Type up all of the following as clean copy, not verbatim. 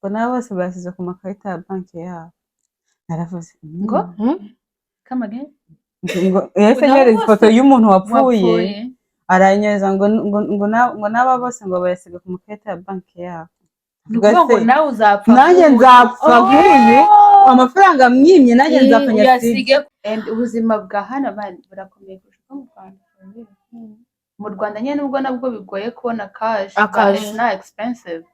Ngo nabo bose basize ku makarita ya banki yabo. Naravuze Ngo? Come again? Ngo yahise Nabo anyereza bose ifoto y'umuntu wapfuye. Wapfuye. Aranyereza ngo n'aba bose ngo bayasiga ku makarita ya banki yabo. Ni ukuvuga ngo Ugase- nawe uzapfa Nanjye nk'uyu. nzapfa nk'uyu, amafaranga mwimye, nanjye nzapfa nyasige. Uyasige. And ubuzima bwa hano man burakomeye kurusha ubwo mu Rwanda. Mu Rwanda nyine, nubwo nabwo bigoye kubona cash, but Akazi. it's not expensive.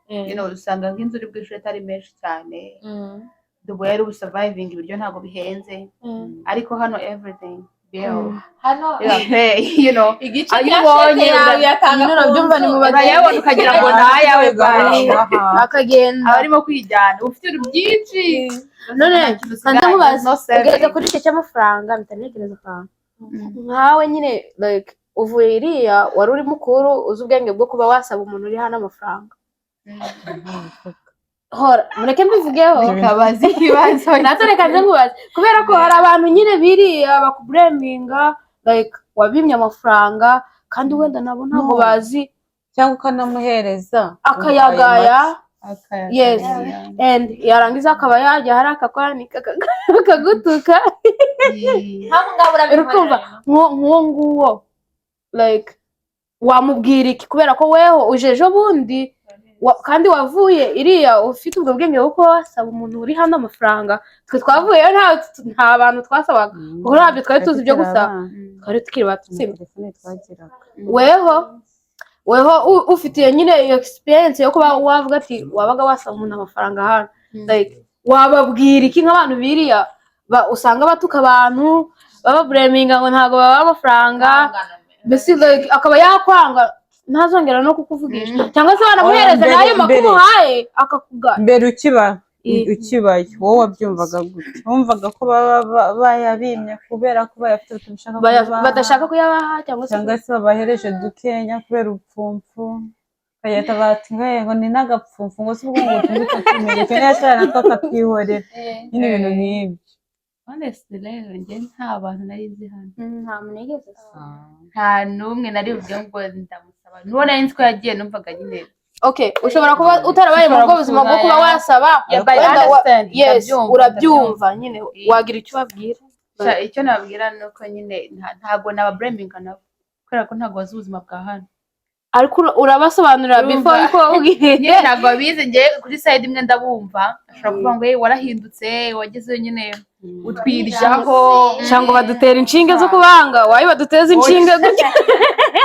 Usanga nk'inzu uri bwishyure atari menshi cyane, the way ari surviving, ibiryo ntabwo bihenze, ariko hano everything bill Hano you pay. igice Ayo cya ubonye sheke yawe uyatanga Nyine ku urabyumva, nzu. ni mu bageni. Urayabona ukagira ngo ni ayawe bye. Akagenda. Aba arimo kwijyana, uba ufite ibintu byinshi. None Nta kintu kanze usigaranye, nkubaze, no saving. ugeze kuri icyo cy'amafaranga, mpita ntekereza akantu. Nkawe nyine, like, uvuye iriya, wari uri mukuru, uzi ubwenge bwo kuba wasaba umuntu uri hano amafaranga. Hora mureke mbivugeho. Bikabaza ikibazo. Natwe reka nze nkubaze, kubera ko hari abantu nyine biriya bakublaminga, like, wabimye amafaranga, kandi wenda nabo ntabwo No. bazi. Cyangwa ukanamuhereza Akayagaya. Yes, and yarangiza akaba yajya hari akakoranika akagutuka. Nk'abo ngabo. Uri kumva? Nk'uwo nguwo, like, wamubwira iki? Kubera ko weho uje ejo bundi, kandi wavuye iriya ufite ubwo bwenge bwo kuba wasaba umuntu uri hano amafaranga. Twe twavuyeyo nta bantu twasabaga, kuko ntabyo twari tuzi ibyo gusaba, twari tukiri bato, sibyo? Telefone twagiraga. Weho ufitiye nyine iyo experience yo kuba wavuga ati wabaga wasaba umuntu amafaranga hano, like, wababwira iki nk'abantu biriya usanga batuka abantu, babablaminga ngo ntabwo babaha amafaranga, mbese, like, akaba yakwanga, ntazongera no kukuvugisha, cyangwa se wanamuhereza Mbere- n'ayo makuru mbere- umuhaye akakugaya? Mbere ukiba ukibayo, wowe wabyumvaga gute? Wumvaga ko baba bayabimye kubera ko bayafite batabishaka kubaha, badashaka kuyabaha, cyangwa se cyangwa se babahereje dukenya kubera ubupfumfu, bagahita bati ngo ni n'agapfumfu, ngo si ubwo ngo tunguke tumenye icyo yashaka natwe akatwihorera nyine, ibintu nk'ibyo? Honestly rero, njye nta bantu nari nzi hano. Nta muntu yigeze. Nta n'umwe nari buvuge ngo ndamusaba. N'uwo nari nzi ko yagiye, numvaga nyine Okay, ushobora kuba utarabaye mu bwo buzima bwo kuba wasaba. Yeah, but I Wenda understand. Yes. Ndabyumva. Urabyumva nyine, wagira icyo ubabwira. Sha, icyo nababwira ni uko nyine ntabwo nabablaminga nabo, kubera ko ntabwo bazi ubuzima bwa hano. Ariko urabasobanurira Urumva? before yuko ugiye. Nyine ntabwo babizi. Njye kuri side imwe ndabumva, ashobora kuvuga ngo: "Hey, warahindutse, wagezeyo nyine utwiryaho." Cyangwa badutera inshinge zo kubanga, wayi baduteza inshinge gutya.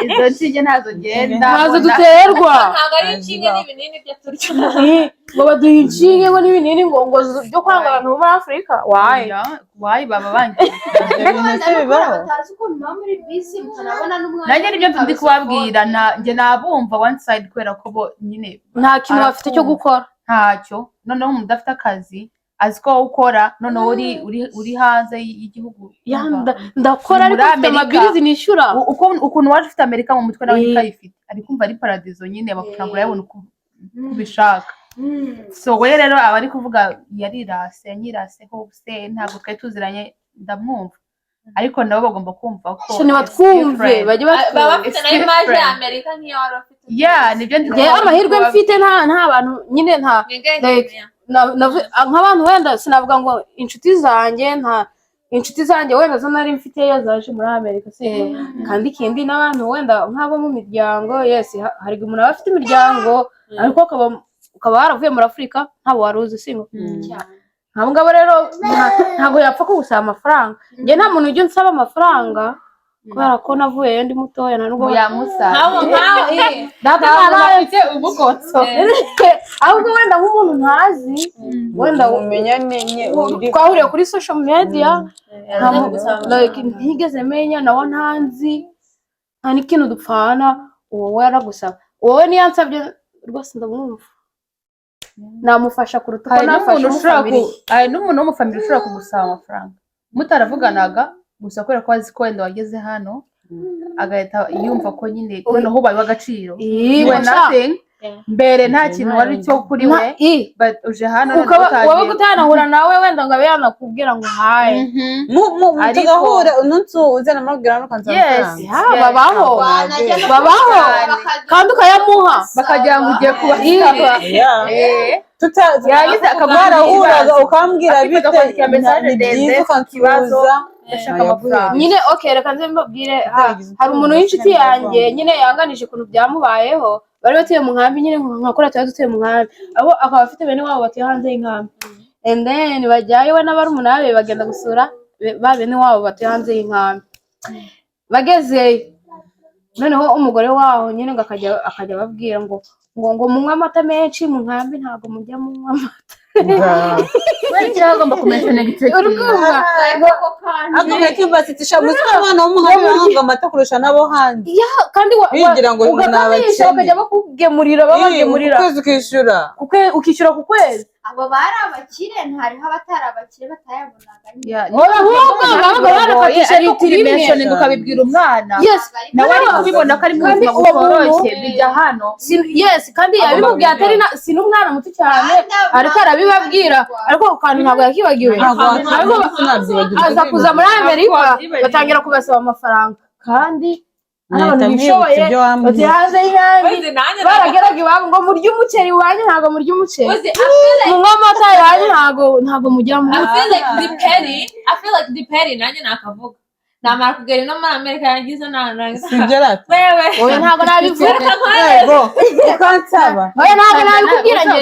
Izo nshinge ntazo ngenda Ntazo mbona. duterwa. Ntabwo ari inshinge n'ibinini byo turya. Ngo baduha inshinge, ngo n'ibinini, ngo byo kwanga abantu bo muri Afurika, wayi. Yeah, wayi baba bangiye. Ibyo bintu se bibaho? Batazi ukuntu muba muri busy, mutanabona n'umwanya. Nanjye nibyo ndi kubabwira, njye nabumva one side, kubera ko bo nyine Nta kintu bafite cyo gukora. Ntacyo. Noneho umuntu udafite akazi azi ko wowe ukora, noneho uri hanze y'igihugu. Ya, ndakora, Muri ariko mfite Amerika. Amabills nishyura. Ukuntu waje ufite Amerika mu mutwe, nawe Eh. niko ayifite, ari kumva ari paradizo nyine, amafaranga urayabona uko ubishaka. So we rero aba ari kuvuga yarirase, yanyiraseho se, ntabwo twari tuziranye. Ndamwumva, ariko nabo bagomba kumva ko So nibatwumve, it's different. Bajye Baba batwumva. bafite na image ya Amerika nk'iyo wari ufite. Yeah, nibyo ndi Njyewe amahirwe mfite, nta bantu nyine, nta like, nk'abantu wenda sinavuga ngo inshuti zanjye, nta inshuti zanjye wenda zo nari mfite iyo zaje muri Amerika, si kandi ikindi n'abantu wenda nk'abo mu miryango, yes, hari igihe umuntu aba afite imiryango, ariko ukaba waravuye muri Afurika ntabwo wari uzi, singo nk'abo ngabo rero ntabwo yapfa kugusaba amafaranga. Njye nta muntu ujya unsaba amafaranga, kubera ko navuyeyo ndi mutoya, nta nubwo Yamusa. Nk'abo nkawe. Data ntabaye Afite ubugotso. Ahubwo wenda nk'umuntu ntazi, wenda umenya nenye uri twahuriye kuri social media, like, ntigeze menya, nawe ntanzi, nta n'ikintu dupfana, uwo we aragusaba. Wowe niyo ansabye rwose ndamwumva, namufasha kuruta uko Hari nafasha n'umuntu ushobora umufamiliye. Hari n'umuntu w'umufamili ushobora kugusaba amafaranga mutaravuganaga, gusa kubera ko azi ko wenda wageze hano, agahita yumva ko nyine noneho ubaye uw'agaciro. You were nothing mbere, nta kintu wari cyo kuri we, but uje hano noneho Ukaba utangiye- wowe kutanahura nawe, wenda ngo abe yanakubwira ngo hi. Tugahura umunsi uzana amabwira nukanza Yes. amafaranga. Ya, babaho. Wanajya no Babaho. bakajya Kandi ukayamuha. Bakagira ngo ugiye kubasaba. Yeah. Eh. Yagize akaguha Twarahuraga ibibazo. ukambwira Akifuza bite, kwandikira message ni ndende, byiza ikibazo, ukansuhuza. ndashaka amafaranga. Nyine okay, reka nze mbabwire. Utabigize Hari umuntu utuntu w'inshuti sinabwo. yanjye nyine yanganije ukuntu byamubayeho. Bari batuye mu nkambi nyine, nka kuriya tuba dutuye mu nkambi, abo akaba afite bene wabo batuye hanze y'inkambi, and then bajyayo we n'abarumuna be, bagenda gusura ba bene wabo batuye hanze y'inkambi. Bagezeyo noneho umugore waho nyine ngo akajya ababwira ngo munywe amata menshi mu nkambi, ntabwo mujya munywa amata. Kubera iki agomba kumentioninga icyo Uri kintu? kumva? Akabwira kibasitisha gusa abana bo mu nkambi banywa amata kurusha n'abo hanze. Yeah, kandi Bigira ngo ni ugakamisha, abakene. bakajya bakugemurira, babagemurira. Ku kwezi ukishyura. Ukishyura ku kwezi. Abo bari abakire, ntariho abatari abakire batayabonaga nyine. Yeah, Oya, ahubwo babaga barafatisha ariko litiro imwe. kubimentioninga ukabibwira umwana, Yes. nawe ari kubibona ko ari mu Kandi buzima uwo muntu- butoroshye, bijya hano. Yes, kandi yabimubwiye atari na si n'umwana muto cyane, ariko arabibabwira, ariko ako kantu ntabwo yakibagiwe. Ntabwo Ariko sinabyibagirwa. aza kuza muri Amerika, wabyibagirwa. batangira kubasaba amafaranga kandi ari abantu Nahita bishoboye mwibutsa ibyo wambwiye. batuye hanze y'inkambi. Uzi nanjye Barageraga iwabo ngo murye umuceri iwanyu, ntabwo murya umuceri. Uzi, I feel like Munywa amata iwanyu, ntabwo mujya I mu feel like the petty. I feel like the petty nanjye nakavuga. Namara kugera ino muri Amerika yangize narangiza. Sibyo rata? Wewe. Oya, ntabwo nabivuga. Yego, ukansaba. Oya, ntabwo nabikubwira njye.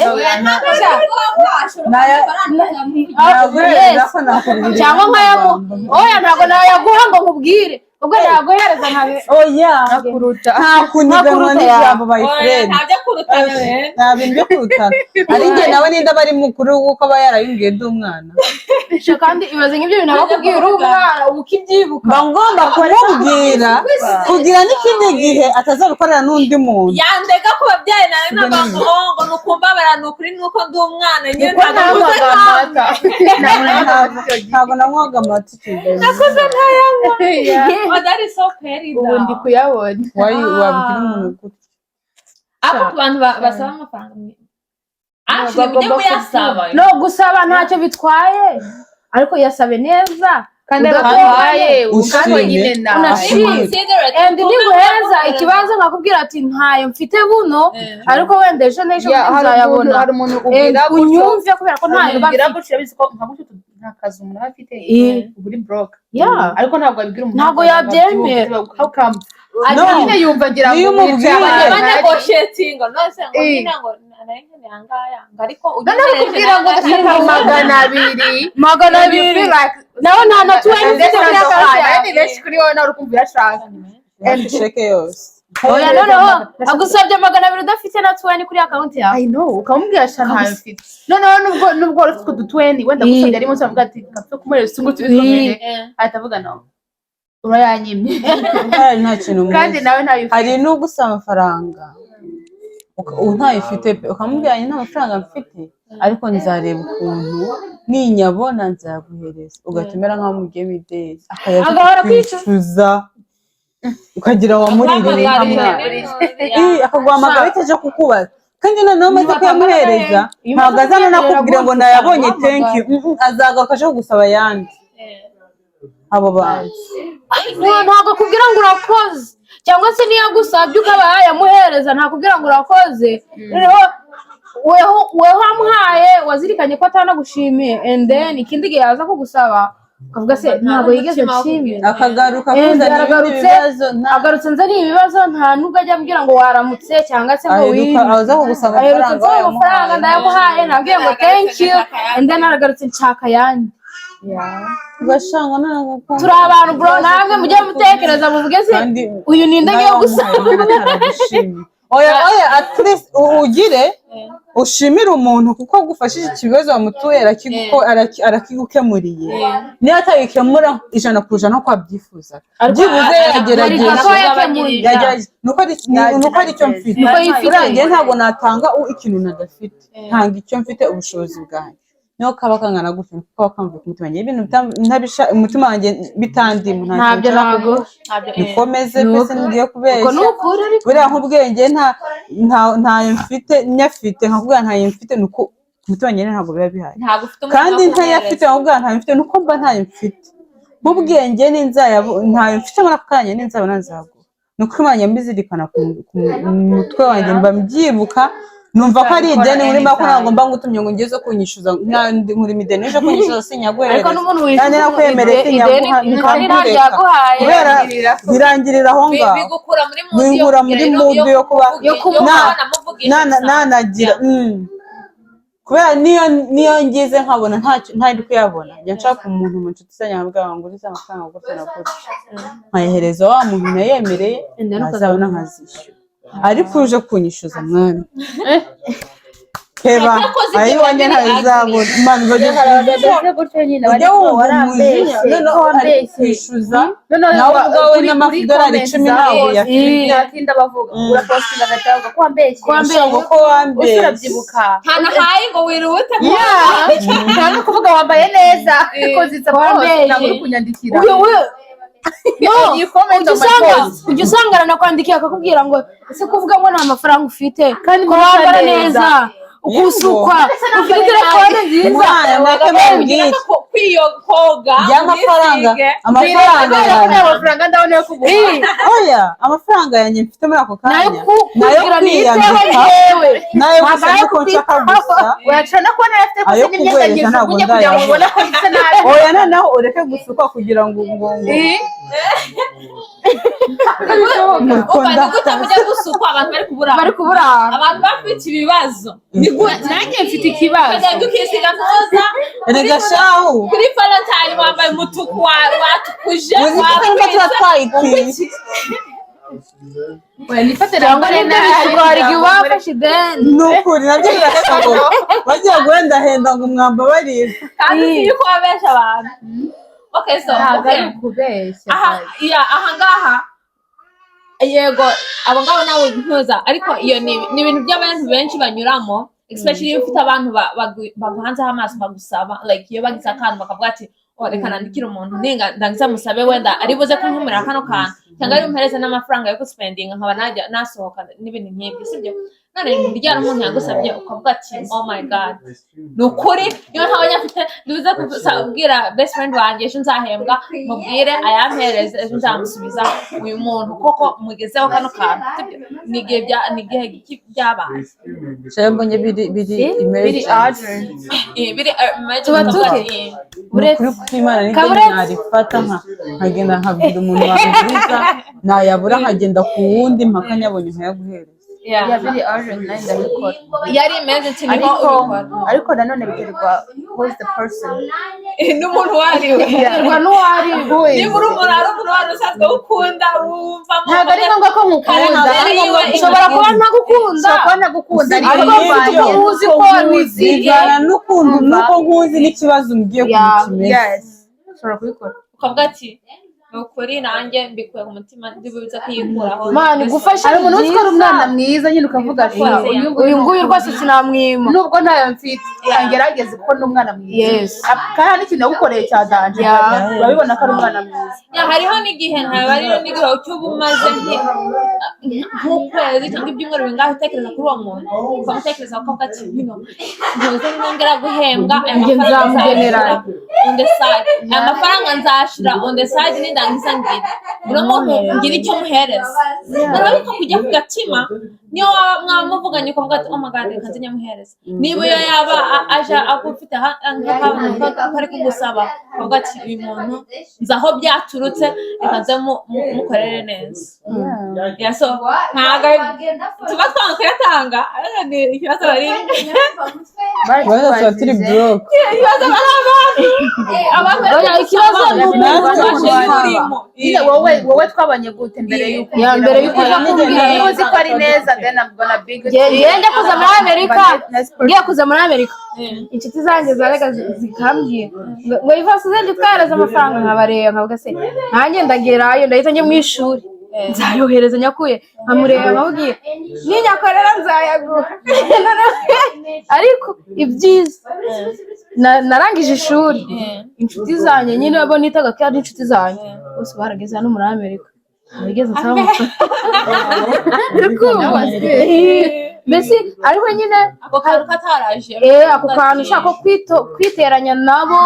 Naguhereza ko nakubwira. Cyangwa nkayamu, oya, ntabwo nayaguha ngo nkubwire, ubwo naguhereza nkabe Oya, Kuruta. nta kuniganwa Ntakuruta n'ijambo, my Oya, friend. ntabyo kurutana rero. Nta bintu byo kurutana, ari njye nawe ninde aba ari mukuru kuko aba yarabimbwiye ndi umwana? Sha, kandi ibaze nk'ibyo bintu bakubwira uri umwana, uba ukibyibuka. Mba ngomba kumubwira kugira n'ikindi gihe atazabikorera n'undi muntu. Yandega ku babyeyi nawe ntabwo ngo ni ukumbabara, ni ukuri nuko ndi umwana nyine. Kuko Ntabwo nanywaga amata. Ntabwo nanywaga amata icyo gihe. Nakuze ntayanywa. Oh, that is so petty Ubu though. ndi kuyabona. Wabwira umuntu gutya? Ariko ku bantu basaba amafaranga actually mujye Bagomba muyasaba. No gusaba ntacyo bitwaye, ariko yasabe neza, kandi udatwaye. abahaye Ushime. kandi nyine nawe. Unashime. Considerate. And niguhereza ikibazo nkakubwira ati ntayo mfite buno, ariko wenda ejo n'ejo Yeah, bundi hari umuntu nzayabona. hari umuntu And ubwira gutyo, unyumve kubera ko ntayo mba ubwira mfite. gutyo, urabizi ko nka gutyo nta kazi umuntu aba afite, uba uri broke, Yeah. ariko ntabwo abibwira umuntu. Ntabwo yabyemera. How come? No. Nyine yumva ngira ngo Niyo wicaye umubwiye. ahantu hari- Banegotiatinga none se ngo Eh. nyine ngo nari nkeneye angaya ngo ariko Noneho kubwira ngo ndashaka 200. 200 nawe nta na 20 mfite kuri account yawe. Ni benshi kuri wowe, nawe uri kumva uyashaka. Sheke yose. Oya, noneho agusabye 200 udafite na 20 kuri account yawe. I know, ukamubwira sha ntayo mfite. Noneho nubwo wari ufite utwo 20 wenda gusabye ari munsi, avuga ati kapfe kumuhereza utungu tubisomere, ahita avuga no urayanyimye. Hari nta kintu Kandi muzi. nawe ntayo ufite. Hari n'ugusaba amafaranga ubu ntayo ufite pe, ukamubwira ngo nta mafaranga mfite, ariko nzareba ukuntu ninyabona nzaguhereza, ugahita umera nk'aho mugiye ideni, akayaza Agahora kwicuza. kwicuza, ukagira wamuririye nka mwana. Ih, akaguhamagara bitaje kukubaza, kandi noneho umaze kuyamuhereza Iyo ntabwo umaze azana nakubwira ngo kuyamwerera nayabonye, gutyo, thank you. Azagaruka aje kugusaba ayandi, abo bantu. Ntabwo akubwira ngo urakoze, cyangwa se niyo agusabye ukaba yamuhereza ntakubwira ngo urakoze. Noneho weho wamuhaye wazirikanye ko atanagushimiye, and then ikindi gihe yaza kugusaba ukavuga se ntabwo yigeze nshimira. Akagaruka Eh, akuzanira ibindi aragarutse, bibazo agarutse nzaniye ibibazo, nta nubwo ajya ambwira ngo waramutse cyangwa se ngo aheruka wiriwe. aza kugusaba Aherutse amafaranga nsaba amafaranga wayamuhaye. ndayamuhaye, nabwiye ngo thank you, and then aragarutse nshaka ayandi. Ugashanga none kuko Turi abantu bro, namwe mujye mutekereza muvuge se kandi uyu ninde ngiye nawe gusaba? wamuhaye ataragushimye. Oya oya, at least ugire ushimire umuntu kuko agufashije ikibazo wamutuye, arakigukemuriye. Niyo atabikemura 100% uko abyifuza, byibuze yagerageje. Ko yakemuye. Yagerageje. Nuko ari icyo mfite. Nuko yifite. Buriya njye ntabwo natanga ikintu nadafite, ntanga icyo mfite, ubushobozi bwanjye niyo kaba kangana gutya, niko kaba kamvuye ku mutima wanjye. Ibintu umutima wanjye bitandimo, nta Ntabyo kintu nshaka ntabwo kuvuga. Nikomeze pese ngiye Ubwo kubeshya. Ni ukuri ariko. Buriya nk'ubwenge ntayo mfite, nyafite nkakubwira ntayo mfite, nuko ku mutima wanjye ntabwo biba bihari. Ntabwo ufite umutima Kandi wo ntayafite kuhereza. nkakubwira ntayo mfite, nuko mba ntayo mfite. Nk'ubwenge ntayo mfite muri ako kanya, ninzabona nzaguha. Nuko Imana mbizirikana ku mutwe wanjye, mba mbyibuka. Numva ko ari Uzabikora ideni nkurimo, ko anytime. ntabwo mba ngutumye ngo ungeze kunyishyuza, nkandi nkurimo ideni, ejo kunyishyuza Ariko sinyaguhereza. n'umuntu Kandi wishyuza nakwemereye ideni sinyaguha, kandi ntikambureka. ntaryaguhaye. Kubera birangirira aho Bi- ngaho. Bigukura muri mood yo Binkura kugira muri ino- mood yo kuba yo na- namuvugisha nanagira kubera niyo ngize nkabona ntacyo ntari kuyabona, njya nshaka umuntu mu nshuti zanjye nkabwira ngo ngurize amafaranga gutya na gutya, nkayahereza wa muntu nayemereye, And then nazabona nkazishyura. Ariko uje kunyishyuza, mwami, heba Yakoze ibyo ayiwanjye biri ntayizabona. Imana Hari abantu bameze gutyo nyine, ujya ariko wumva umujinya warambeshye, noneho ari wambeshye. kwishyuza Noneho nawe ubwawe kuri n'amadolari comments 10 za ntabwo post, uyafite. ntatinda bavuga, urapostinga agahita avuga ko wambeshye. Ko wambeshye. Ngo ko wambeshye. Ese urabyibuka? Ntanahaye ngo wirute. Nta no kuvuga wambaye neza, because it's a post, Wambeshye. ntabwo uri kunyandikira. Uyu uyu no You comment ujya on my usanga post. ujya usanga aranakwandikiye akakubwira ngo ese kuvuga ngo nta mafaranga ufite, Kandi ko musa wambara neza. neza, ukusukwa, ufite telefone nziza. Mwana, mureke mubwire. Koga. By'amafaranga, amafaranga Kubera ko yanjye. nta mafaranga ndabona yo kuguha. Oya, amafaranga yanjye mfite muri ako Nayo kanya kugira nayo niteho kwiyambika, yewe. nayo Ntabwo gusa ayo nuko nshaka gusa. Urashobora no kubona afite Ayo gusa n'imyenda kuguhereza ntabwo ngijugunye kugira ngo ndayabona. ubone ko bisa nabi. Oya, noneho ureke gusukwa kugira ngo Umva, ni gute mujya gusukwa abantu bari kubura? Bari kuburara. Abantu bafite ibibazo, ni gute? Nanjye mfite ikibazo. Ukagenda ukisiga ntoza. Erega shahu. Kuri Valentine wambaye umutuku, watukuje. Uzi ko twumva tuba twayikwiye. Oya, nifate Cyangwa nambare n'ibyo nabi bisuko, hari igihe kugira ngo uba wafashe ideni. Ni ukuri nabyo birashoboka, bagiye guhendahenda ngo mwambabarire. Kandi si yuko wabesha abantu. Okay, so Ntabwo okay. ari ukubeshya. Aha, ya, aha ngaha yego, abo ngabo nawe ntuza, ariko iyo ni ibintu by'abantu benshi banyuramo, especially iyo ufite abantu baguhanzeho amaso bagusaba, like iyo bagize akantu bakavuga ati: "Oh, reka nandikire umuntu, ninga ndangiza musabe, wenda ari buze kuntumira kano kantu cyangwa ari bumpereze n'amafaranga yo guspendinga, nkaba najya nasohoka," n'ibintu nk'ibyo, sibyo? None ryari umuntu yagusabye ukavuga ati: "Oh my God, ni ukuri niyo ntabonye afite, ndibuze kubwira best friend wanjye, ejo nzahembwa mubwire ayampereze, ejo nzamusubiza." Uyu muntu koko mugezeho kano kantu, sibyo? Ni igihe ni igihe ki byabaye? Shahu, mbonye biri Biri emergency. urgent. Biri emergency, Tuba ukavuga tuke. ati, Ni ukuri kw'Imana nibyo. Kaburetse. Narifata nkagenda nkabwira umuntu wanguriza, nayabura nkagenda ku wundi mpaka nyabonye nkayaguhereza. Yeah. Yeah, biri urgent nanjye ndabikora. Yari emergency niho Ariko ubikora. ariko nanone biterwa who's the person. N'umuntu uwo ari we. Biterwa n'uwo ari we. Who is Niba uri umuntu, ari umuntu wari usanzwe ukunda wumvamo. Ntabwo ari ngombwa ko nkukunda. Caractère yiwe. Ushobora kuba ntagukunda. Ushobora kuba ntagukunda, ariko Ariko bivanye ibyo uzi n'uko ko nkuzi. Bivana n'ukuntu Umva. n'uko nkuzi n'ikibazo umbwiye ukuntu kimeze. Yes, ushobora kubikora. Ukavuga ati: "Ni ukuri nanjye mbikuye ku mutima, ndibuze kuyikuraho." Mani, gufasha Hari umuntu ni uzi ko ari byiza. umwana mwiza nyine, ukavuga ati: Uyu Uyu nguyu rwose sinamwima. Nubwo ntayo mfite, ngerageze kuko ni umwana mwiza. Yes. Kandi hari n'ikintu yagukoreye cya danger, urabibona ko ari umwana mwiza. Yeah, hariho n'igihe, ntaba hariho n'igihe cy'uba umaze nk'ukwezi cyangwa ibyumweru bingahe utekereza kuri uwo muntu, ukamutekereza, ukavuga ati: "Bino ntuze nongera guhembwa, aya Njye mafaranga nzamugenera." Nzashira on the side, aya mafaranga nzashira on the side, nindangiza ngira uno muntu ngira icyo muhereza. Noneho bikakujya ku gatima, niyo waba mwaba muvuganye ukavuga ati: "Oh my God, reka nze nyamuhereza." Niba iyo yaba aje akufite nk'akantu ko ari kugusaba, ukavuga ati: "Uyu muntu nzi aho byaturutse, reka nze mukorere neza." Yeah, so ntabwo tuba twanga kuyatanga, ariko ni ikibazo bari Ibibazo tuba turi broke. Ikibazo bari abantu bari Oya, ikibazo ni umuntu Natwe kugusaba gusaba. urimo. Nyine wowe twabanye gute mbere y'uko Ya, mbere y'uko uza kumbwira. Niba uzi ko ari neza, then I'm gonna be good. Ngiye njya kuza muri Amerika, ngiye kuza muri Amerika, inshuti zanjye zaraga zikambwira ngo Ivasi uzajya utwohereza amafaranga, nkabareba nkavuga: "Se nanjye ndagerayo ndahita njya mu ishuri, nzayohereza nyakuye?" Nkamureba nkamubwira: "Ninyakorera nzayaguha." Ariko ibyiza narangije ishuri, inshuti zanjye nyine abo nitaga ko ari inshuti zanjye bose barageze hano muri Amerika, ntabigeze nsaba amafaranga. Uri kumva? Mbese ariko nyine Ako kantu kataraje. Ako kantu ushaka kwiteranya nabo.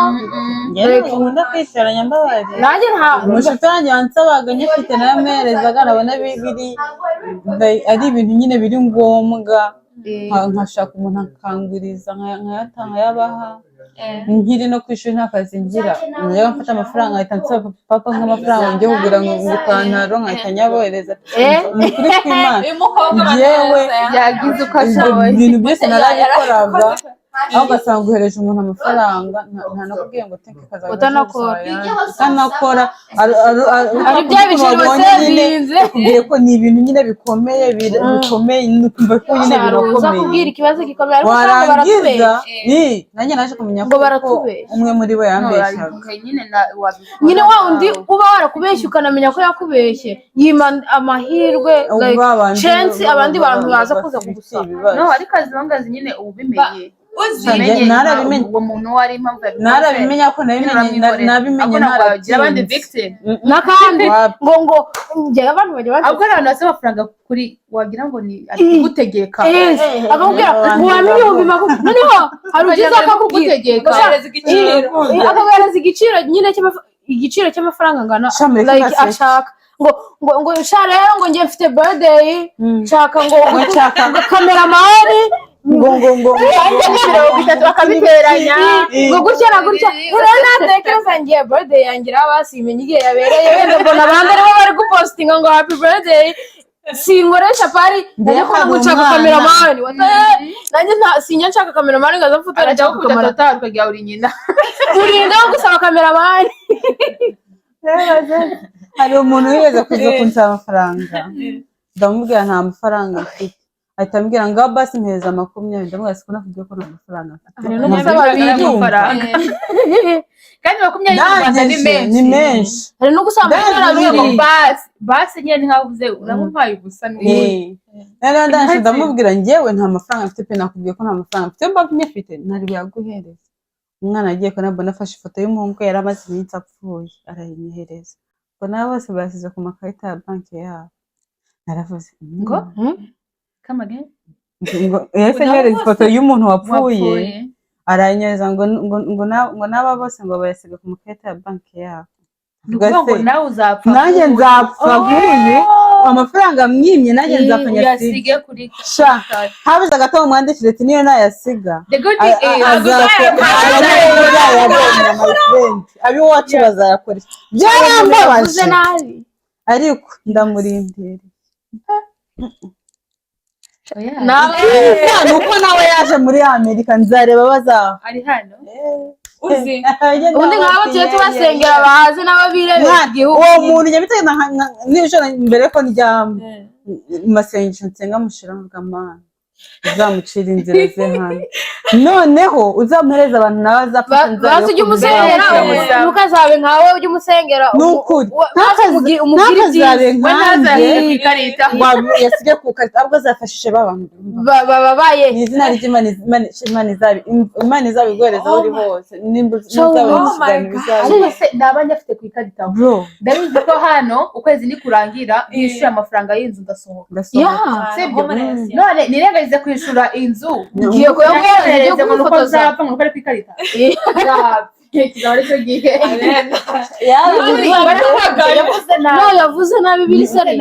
Njyewe nkunda kwiteranya, mbabarira. Nanjye nta Umushuti wanjye wansabaga nyafite nayo amuherezaga, nabona biri ari ibintu nyine biri ngombwa. Nkashaka umuntu akanguriza, nkayabaha. Nkiri no ku ishuri, nta kazi ngira, najyaga mfata amafaranga nkahita nsaba papa nk'amafaranga njye kugura ngo ipantaro, nkahita nyabohereza. Ni ukuri kw'Imana. Uyu mukobwa. Yewe. Yagize uko Ibyo ashoboye. bintu byose narabikoraga, aho ugasanga uhereje umuntu amafaranga ntanakubwiye ngo teke kazaza. Utanakora. Utanakora. Ari bya biceri Wabonye nyine, wasevinze. Bakubwiye ko ni ibintu nyine bikomeye, bikomeye, ukumva ko nyine Uza birakomeye. kubwira ikibazo gikomeye, ariko usanga Warangiza baratubeshya. ni nanjye naje kumenya Ngo ko baratubeshya. umwe muri bo yambeshyaga. Nyine wabikora. Nyine wa undi uba warakubeshye, ukanamenya ko yakubeshye, yima amahirwe, like, Ba bandi chance abandi bantu baza kuza bafite kugusaba. ibibazo. No, ariko as long as nyine ubimenye, Uzi. umenye Narabimenye. uwo muntu uwo ari, impamvu yabikoze, Narabimenya ko nyine nabimenye uramwihorera. nabimenye. Ahubwo ntabwo wagira abandi Ntaratinze. victim. N'akandi Wapi. ngo njyewe abantu bajya Ahubwo bansetsa. hari abantu basaba amafaranga kuri, wagira ngo ni ari kugutegeka. Yes, akakubwira ngo wampe 20,000, noneho hari ugize akakubwira kugutegeka. Guhereza igiciro. Akaguhereza igiciro nyine igiciro cy'amafaranga angana Sha, mureke like ngaseke. ashaka ngo sha rero, ngo njye mfite birthday, nshaka ngo Ngo nshaka ngo cameraman, ngo 30 bakabiteranya. Ngo gutya na gutya. Rero natekereza ngiye birthday yanjye iraba, simenya igihe yabereye, wenda mbona abandi aribo bari gupostinga ngo happy birthday, sinkoresha pari Mbere najya kubona ngo hari nshaka umwana. cameraman. Nanjye sinjya nshaka cameraman ngo aze mfotore. Arajya Nshaka gukubita camera total ukagira uri nyina. Urinda wo gusaba cameraman. Hari umuntu wigeze kuza kunsaba amafaranga, ndamubwira nta mafaranga mfite, ahita ambwira ngo basi mpereza 20. Ndamubwira siko nakubwiye ko nta mafaranga mfite. Hari n'umusaba Ntabwo abiri. amafaranga. Kandi 20 mu Rwanda ni Ndangije, menshi. ni menshi. Hari no gusaba Ndangije. amadolari 2. Basi basi nyine ni nkaho uvuze uramumpaye ubusa n'ubundi. Noneho ndangije ndamubwira njyewe nta mafaranga mfite pe, nakubwiye ko nta mafaranga mfite, mba nyafite ntari buyaguhereza. Umwana agiye kubona afashe ifoto y'umuhungu we yari amaze iminsi apfuye, arayinyohereza, ngo nabo bose bayasize ku makarita ya banki yabo. Naravuze Ngo? Come again? Ngo yahise anyohereza ifoto y'umuntu wapfuye, Wapfuye. aranyohereza ngo n'aba bose ngo bayasiga ku makarita ya banki yabo. Ni ukuvuga ngo nawe uzapfa. Nanjye nk'uyu. nzapfa nk'uyu, amafaranga mwimye nanjye nzapfa nyasige. Uyasige kuri Sha, habuze gato mumwandikire ati niyo nayasiga The good thing is azayabona, my friend, ab'iwacu bazayakoresha. Byarambabaje. Yavuze nabi. Ariko ndamurindiriye. Oya, Nawe. Ni uko nawe yaje muri Amerika, nzareba bazaha. Ari hano. Uzi. Ubundi nk'abo tujye tubasengera baze nabo birebera igihugu. Uwo muntu njya biteganya nijoro mbere ko ndyama, mu masengesho nsenga mushira mvuga: Mana, uzamucira inzira ze hano, noneho uzamuhereza abantu nawe azafasha. Baze ujye umusengera, Nzareba. ntukazabe nkawe, ujye umusengera. Ni ukuri. Umubwire Ntakazabe ibyiza. We nkanjye. ntazasige ku ikarita. Yasige ku ikarita, ahubwo azafashishe ba bantu. Babaye. Ni izina ry'Imana, Imana izabiguhereza aho uri hose, nimba uzabona Oh my ikiganiro God. bizabe. Ariko se naba nyafite ku ikarita? Bro. Ndabizi ko hano ukwezi nikurangira nishyuye amafaranga y'inzu ndasohoka. Ndasohoka. Sibyo? Homeless, yeah. None nirengagize kwishyura inzu, Ugiye kuyamuhereza, ugiye ngo nuko kumufotoza. nzapfa ngo nuko ari ku ikarita? Nzapfa kizaba aricyo gihe. Yavuze No. nabi. Yavuze nabi biri seri,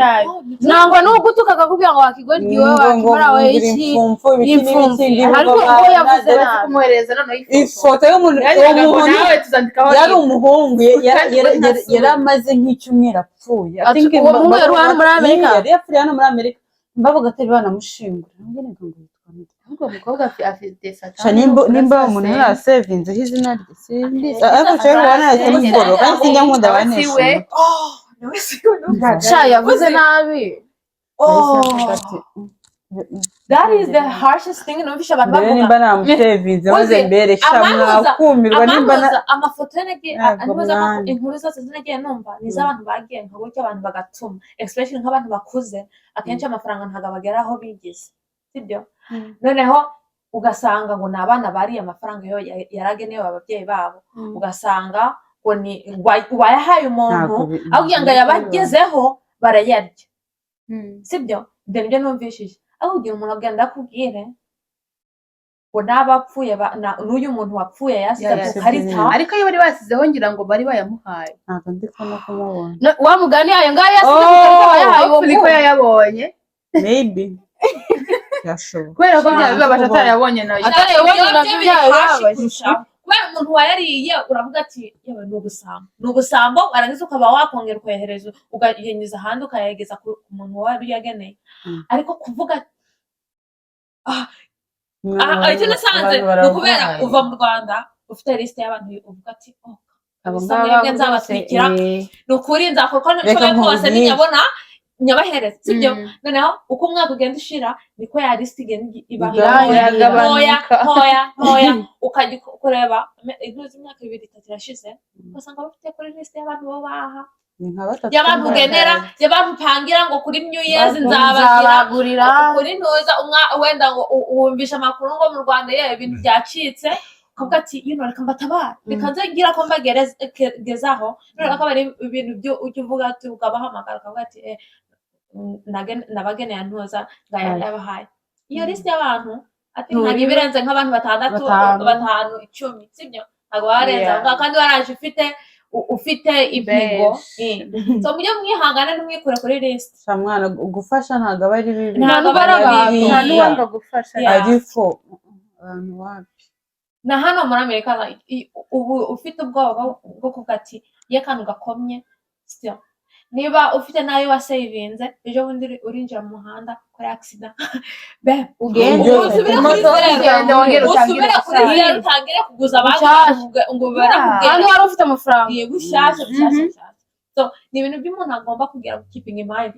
nangwa n'ugutuka akakubwira ngo wakigoryi wowe, wakimara we iki. Imfumfu, ibiki Imfumfu. n'ibiki. Ariko ubwo yavuze nabi. Kumwohereza noneho ifoto. Ifoto y'umuntu, uwo Yagiraga ngo muntu nawe tuzandikaho. yari umuhungu, Kandi we ntasura. yari amaze nk'icyumweru apfuye. I think Uwo muhungu yari hano muri Amerika? Yari yapfiriye hano muri Amerika, bavuga atari banamushingura. Nanjye ntabwo ngo yitwa nde. Ahubwo uwo mukobwa afite satani. Sha, nimba umuntu yarasevinzeho izina rye simbizi, ariko nshobora kuba narahise muboro, kandi sinjya nkunda abanesha umutwe. Sha, yavuze nabi. Nahise mvuga ati, That is the harshest thing numvishe abantu mbere bavuga. nimba namusevinze maze Uzi, mbere sha mwakumirwa nimba na amanuza amafoto ye nagiye Ntabwo antuza mwana. inkuru zose zinagiye numva ni iz'abantu bagiye nka gutya, abantu bagatuma, especially nk'abantu bakuze, akenshi amafaranga ntabwo abagera aho bigize, sibyo? Noneho ugasanga ngo ni abana bariye amafaranga yo yaragenewe ababyeyi babo, ugasanga ngo ni wayahaye umuntu, Ntabwo aho kugira ngo yabagezeho barayarya, sibyo? Ibyo nibyo numvishije, aho kugira umuntu agenda akubwire ngo n'abapfuye n'uyu muntu wapfuye yasize ku Yayasize. karita. Ariko iyo bari basizeho ngira ngo bari bayamuhaye. Ntabwo ndi kubona kumubona. No, wa mugani ayo ngayo yasize ku karita Oh, bayahaye uwo Hopefully ko muhungu. yayabonye. Maybe. Byashoboka. Kubera ko byaba bibabaje atarayabonye nayo. Atarayabonye Ibyo nabyo biri byaba hashi bibabaje. Kurushaho. Kubera umuntu wayariye uravuga ati: "Yewe, ni ubusambo, ni ubusambo." Warangiza ukaba wakongera ukohereza, ukayenyuza ahandi, ukayageza ku muntu wari uyageneye. Ariko kuvuga aha, icyo nasanze ni ukubera uva mu Rwanda ufite lisite y'abantu, uvuga ati: "Oh, Abo kabisa, ngaba mwebwe rwose, nzabatwikira, ni ukuri nzakora uko Reka nshoboye kose, nkubwire. ninyabona nyabahereza," sibyo? Mm. Noneho uko umwaka ugenda ushira, niko ya lisite igenda iba Igabanuka. ntoya, ntoya, ntoya, ukajya kureba intuzi imyaka 2, 3 irashize, ugasanga bafite kuri lisite y'abantu bo baha, Ni nka batatu. y'abantu ugenera, y'abantu upangira ngo kuri New Year's nzabagira, nzabagurira. Kuri ntuza umwa wenda ngo wumvishe amakuru ngo mu Rwanda yewe ibintu byacitse, ukavuga ati: "Reka mbatabare, reka nze ngira ko mbagezaho." Noneho akaba ari ibintu byo ujya uvuga ati, ukabahamagara ukavuga ati: "Nabageneye ntuza, ngaya yabahaye." Iyo lisite y'abantu ati ntabwo Nturi- iba irenze nk'abantu batandatu, Batanu. batanu, 10, sibyo? Ntabwo baba barenze aho ngaho, kandi waraje ufite ufite intego. Benshi. So mujye mwihangana, ntimwikure kuri lisite. Sha mwana, gufasha ntabwo aba ari bibi. Ntabwo aba ari bibi. Nta n'uwanga gufasha. Ariko abantu wapi. Na hano muri Amerika, like, ubu ufite ubwoba bwo kuvuga ati iyo akantu gakomye, still niba ufite n'ayo wasevinze, ejo bundi urinjira mu muhanda kuri accident be Ugende. Usubire kuri zero. Ugende wongere utangire Usubire kuri gusaba. zero, utangire kuguza abandi Bushyashya. ngo barakubwira. Kandi wari ufite amafaranga. Iye, bushyashya, bushyashya, bushyashya. So ni ibintu by'umuntu agomba kugira keeping in mind.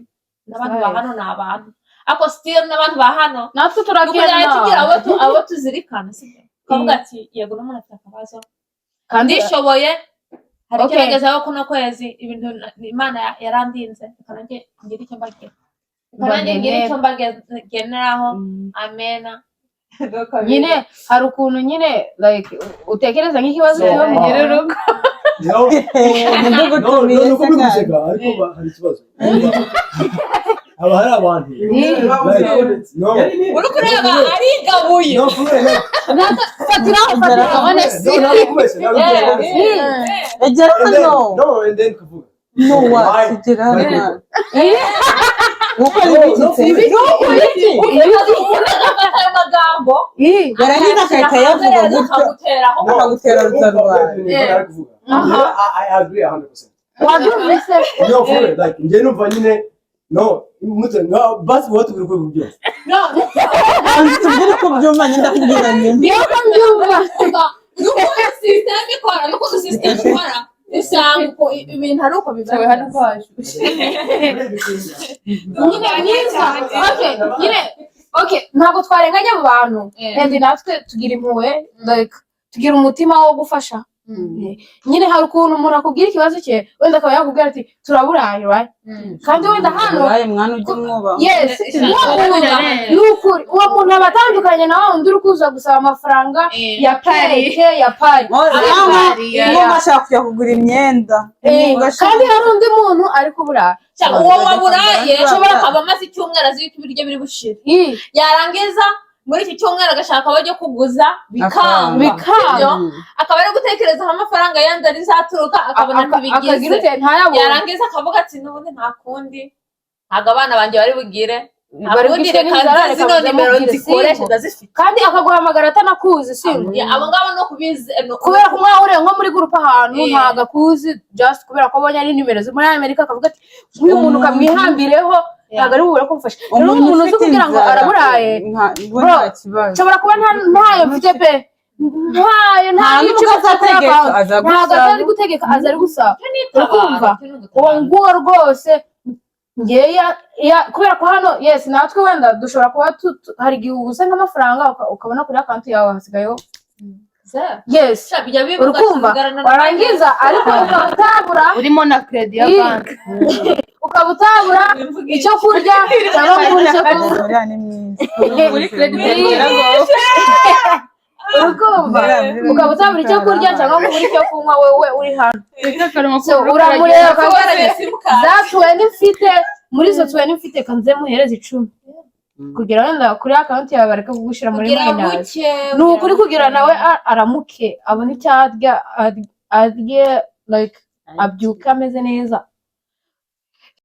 N'abantu ba hano ni abantu, ariko still n'abantu ba hano Natwe ni ukuzajya turakena. Tugira abo tuzirikana, sibyo? Ukavuga ati: "Yego, n'umuntu afite akabazo, Kandi ndishoboye, hari icyo nagezeho kuno kwezi, ibintu Imana yarandinze, reka nanjye ngire icyo mbagira, reka nanjye ngire icyo mbageneraho." Amena. Nyine hari ukuntu nyine like utekereza nk'ikibazo kiba mu Ugire urugo. No, no, no, nuko muri guseka, ariko hari ikibazo. Haba hari abantu. Like, no. Uri kureba arigabuye. No, for real, no. Fatiraho, fatiraho. No, ntabwo kubeshya, ntabwo kubeshya. Egera And then, hano. no, and then kuvuga. No, Why? wa tugera hano gukora No, ibiki? no, Umuntu agafata ayo magambo Yarangiza agahita ayavuga gutyo. Akaguteraho. No, Akagutera rutarwara. Yeah, I agree 100%. Wabyumvise? No, for real, like, njye numva nyine, no, mute, no, basi wowe tubwire uko ubyumva. No. Tubwire uko ubyumva, njye ndakubwira nyuma. Niyo ko mbyumva. Nuko system ikora, nuko system ikora, usanga uko ibintu ari uko biba. Sowe hano ko hashushe. Nyine mwiza, okay, nyine okay, ntabwo twarenganya abo bantu. And natwe tugira impuhwe, like tugira umutima wo gufasha. Nyine hari ukuntu umuntu akubwira ikibazo cye, wenda akaba yakubwira ati: "Turaburaye," right? Kandi wenda hano Uraye mwana, ujye umwubaha. Yes, uwo muntu ni ukuri, uwo muntu aba atandukanye na wa wundi uri kuza gusaba amafaranga ya cake, ya party. Cyangwa ashaka kujya kugura imyenda. Kandi hari undi muntu ari kubura. Uwo waburaye ashobora kuba amaze icyumweru azi yuko ibiryo biri bushire, yarangiza muri iki cyumweru agashaka aho ajya kuguza, bikanga. Bikanga. Sibyo? Akaba ari gutekereza aho amafaranga yandi azaturuka, akabona Akagira ntibigize. ute, ntayabone. Yarangiza akavuga ati: "N'ubundi nta kundi, ntabwo abana banjye bari bugire, nta Bari kundi, bwicwe reka n'inzara, nze reka zino nimero muzamubwire, nzikoreshe, singo." ndazifite." Kandi akaguhamagara atanakuzi, singo. Yeah, abo ngabo no kubizi Kubera ko mwahuriye nko muri groupe ahantu, ntabwo akuzi, just kubera ko abonye ari nimero zo muri Amerika, akavuga ati: "Nk'uyu muntu ukamwihambireho, ntabwo ari bubure kumufasha." Rero umuntu uzi ufite kugira ngo inzara, araburaye, we Bro, nta kibazo. Nshobora kuba ntayo mfite pe, ntayo, nta Nta n'icyo nubwo mfite kuri azategeka, account. aza Ntabwo gusaba. aza ari gutegeka, aza ari gusaba. Urikumva? Uwo nguwo rwose ngewe kubera ko hano, yes, natwe wenda dushobora kuba hari igihe ubuze nk'amafaranga, ukabona kuri account yawe hasigayeho, yes, urukumva, warangiza ariko ukaba utabura Urimo na crédit ya banki. Ukaba utabura icyo kurya cyangwa kubura icyo kunywa. Uriya ni mwiza. Muri crédit ngo Urukumva, ukaba utabura icyo kurya cyangwa kubura icyo kunywa, wowe uri hano. So Uramureba. Uramureba ukavuga ati: "Za 20 mfite, muri izo 20 mfite, kanze muhereze 10," kugira wenda kuri account yawe bareke kugushyira muri minus. Ni ukuri, kugira nawe aramuke abone icyo arya, arye, like abyuke ameze neza.